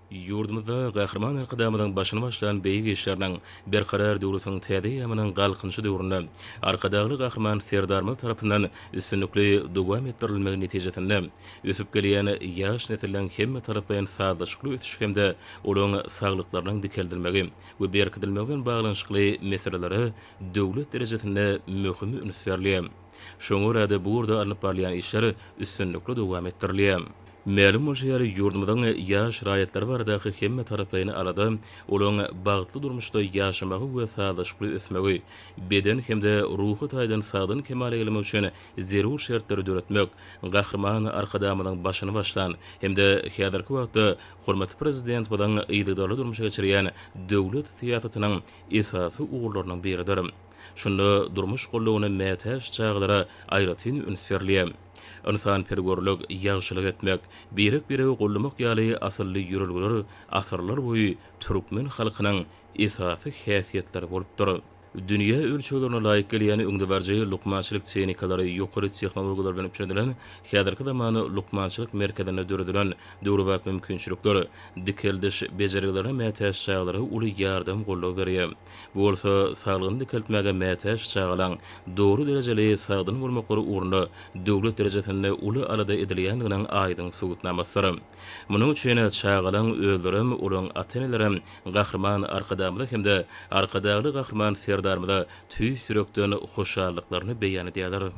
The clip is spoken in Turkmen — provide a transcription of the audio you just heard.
Ýurdumyzda Gahryman Arkadagymyzyň başyny başlan beýik işleriniň, Berkarar döwletiň täze eýýamynyň Galkynyşy döwründe Arkadagly Gahryman Serdarymyz tarapyndan üstünlikli dowam etdirilmegi netijesinde, ösüp gelýän ýaş nesilleň hemmetaraplaýyn sazlaşykly ösüşi hem-de olaryň saglyklarynyň dikeldilmegi we berkidilmegi bilen baglanyşykly meselelere döwlet derejesinde möhüm üns berilýär. Şoňa görä-de, bu ugurda alnyp barylýan işler üstünlikli dowam etdirilýär. Mälim bolşy ýaly, ýurdumyzyň ýaş raýatlary baradaky hemmetaraplaýyn alada olaryň bagtly durmuşda ýaşamagy we sazlaşykly ösmegi, beden hem-de ruhy taýdan sagdyn kemala gelmegi üçin zerur şertleri döretmek Gahryman Arkadagymyzyň başyny başlan hem-de häzirki wagtda hormatly Prezidentimiziň yzygiderli durmuşa geçirýän döwlet syýasatynyň esasy ugurlarynyň biridir. Şunda durmuş goldawyna mätäç çagalara aýratyn üns berilýär. Ynsanperwerlik, ýagşylyk etmek, birek-biregi goldamak ýaly asylly ýörelgeler asyrlar boýy türkmen halkynyň esasy häsiýetleri bolupdyr. Dünýä ölçeglerine laýyk gelýän öňdebaryjy lukmançylyk tehnikalary, ýokary tehnologiýalar bilen üpjün edilen häzirki zaman lukmançylyk merkezinde döredilen döwrebap mümkinçilikler dikeldiş bejergilerine mätäç çagalara uly ýardam-goldaw berýär. Bu bolsa saglygyny dikeltmäge mätäç çagalaň dogry derejeli sagdyn bolmaklary ugrunda döwlet derejesinde uly alada edilýändiginiň aýdyň subutnamasydyr. Munuň üçin çagalaň özlerem, olaň ata-enelerem Gahryman Arkadagymyza hem-de Arkadagly Gahryman Serdarymyza tüýs ýürekden hoşallyklaryny beýan edýärler.